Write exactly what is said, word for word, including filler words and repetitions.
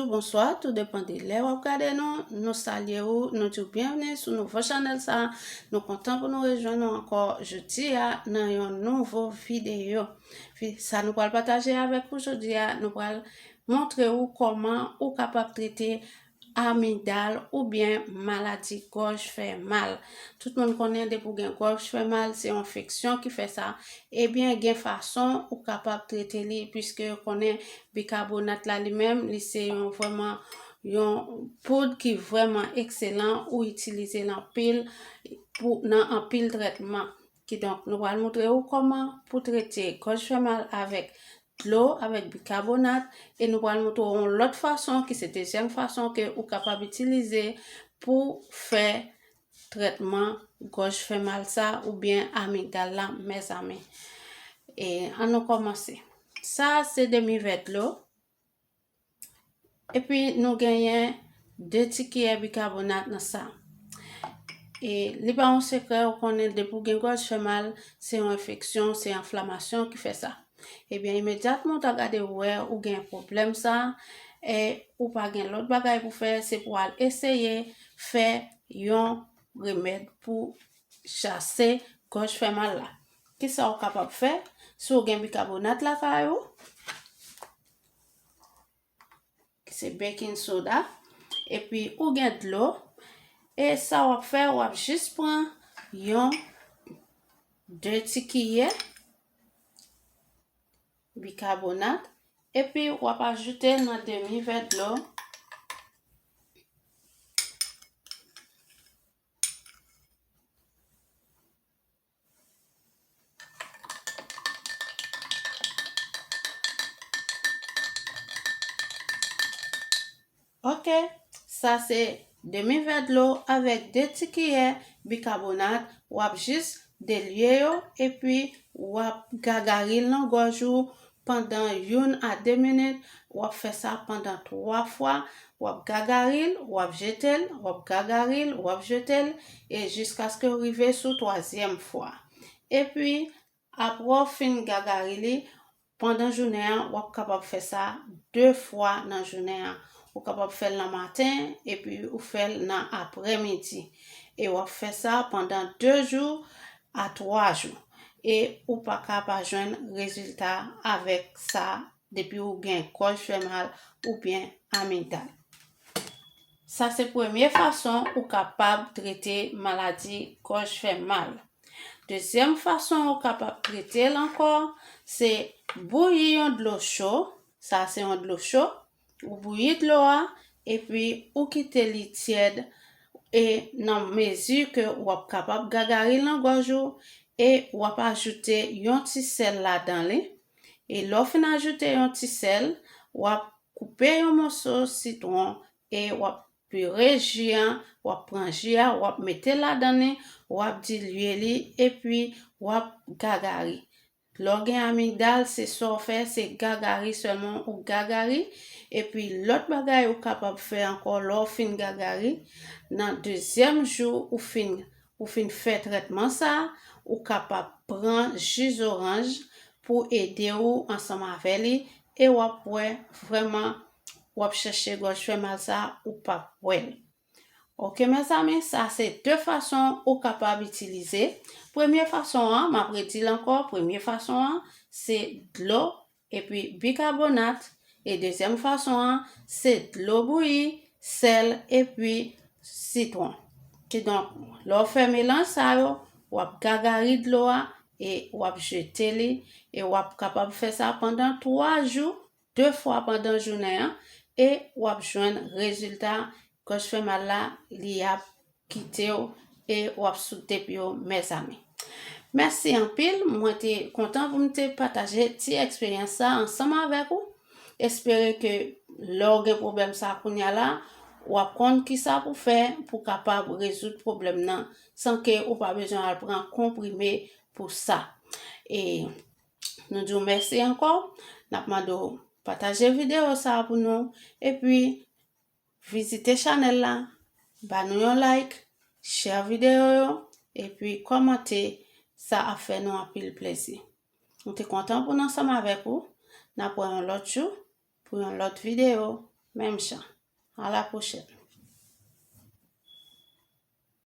Bonswa, tou depann de lè w ap gade nou. Nou salye ou, nou di w byenvni sou nouvo chanèl sa. Nou kontan pou nou rejwenn nou ankò jodi a nan yon nouvo videyo. Sa nou pral pataje avèk ou jodi a, nou pral montre ou kòman ou kapab trete amigdal oubyen maladi gòj fè mal. Tout moun konnen depi w gen gòj fè mal, se yon enfeksyon ki fè sa. Ebyen, gen fason ou kapab trete li, piske yo konnen bikabonat la li menm, li se yon vrèman yon poud ki vrèman ekselan, ou itilize l anpil pou, nan anpil trètman. Kidonk, nou pral montre ou kòman pou trete gòj fè mal avèk dlo, avèk bikabonat, e nou pral montre w yon lòt fason, ki se dezyèm fason ke ou kapab itilize pou fè trètman gòj fè mal sa oubyen amigdal la, mezanmi. E ann nou kòmanse. Sa a se demi vè dlo. Epi nou genyen de ti kiyè bikabonat nan sa. E li pa yon sekrè, ou konnen depi w gen gòj fè mal, se yon enfeksyon, se enflamasyon ki fè sa. Ebyen, imedyatman w ta gade w wè ou gen pwoblèm sa, e ou pa gen lòt bagay pou fè, se pou w al eseye fè yon remèd pou chase gòj fè mal la. Kisa w kapab fè? Si w gen bikabonat lakay ou, ki se baking soda, epi ou gen dlo, e sa w ap fè, w ap jis pran yon de ti kiyè bikabonat, epi w ap ajoute nan demi vè dlo. Ok, sa se demi vè dlo avèk de ti kiyè bikabonat. W ap jis delye yo, epi w ap gagari l nan gòj ou pandan youn a de minit. W ap fè sa pandan twa fwa. W ap gagari l, w ap jete l, w ap gagari l, w ap jete l, e jiskaske w rive sou twazyèm fwa. Epi, apre w fin gagari li, pandan jounen an, w ap kapab fè sa de fwa nan jounen an. Ou kapab fè l nan maten, epi ou fè l nan aprèmidi. E w ap fè sa pandan de jou a twa jou. E ou pa ka pa jwenn rezilta avèk sa depi ou gen gòj fè mal oubyen amigdal. Sa se premye fason ou kapab trete maladi gòj fè mal. Dezyèm fason ou kapab trete l ankò, se bouyi yon dlo cho. Sa se yon dlo cho. Ou bouyi dlo a, epi ou kite li tyèd, e nan mezi ke w ap kapab gagari l nan gòj ou, e w ap ajoute yon ti sèl ladan li. E lè w fin ajoute yon ti sèl, w ap koupe yon moso sitwon e w ap pire ji a, w ap pran ji a, w ap mete ladan li, w ap dilye li, epi w ap gagari. Lè w gen amigdal, se sa w fè, se gagari sèlman ou gagari. Epi lòt bagay ou kapab fè ankò lè w fin gagari, nan dezyèm jou ou fin, ou fin fè trètman sa a, ou kapab pran ji zoranj pou ede w ansanm avè li, e w ap wè vrèman w ap chèche gòj fè mal sa a, ou p ap wè l. Ok, mezanmi, sa se de fason ou kapab itilize. Premye fason an, m ap redi l ankò, premye fason an, se dlo epi bikabonat. E dezyèm fason an, se dlo bouyi, sèl epi sitwon. Kidonk, lè w fè melanj sa yo, w ap gagari dlo a e w ap jete li, e w ap kapab fè sa pandan twa jou, de fwa pandan jounen an, e w ap jwenn rezilta gòj fè mal la, li ap kite w e w ap soute pye w, mezanmi. Mèsi anpil, mwen te kontan pou m te pataje ti eksperyans sa ansanm avèk ou. Espere ke lè w gen pwoblèm sa kounye a la, w ap konn kisa pou fè pou kapab rezoud pwoblèm nan san ke ou pa bezwen al pran konprime pou sa. E nou di w mèsi ankò. N ap mande w pataje videyo sa a pou nou. Epi, vizite chanèl la, ba nou yon like, share videyo yo, epi kòmante, sa ap fè nou anpil plezi. Nou te kontan pou n ansanm avèk ou. N ap wè yon lòt jou pou yon lòt videyo. Menm chan. A la pwochèn.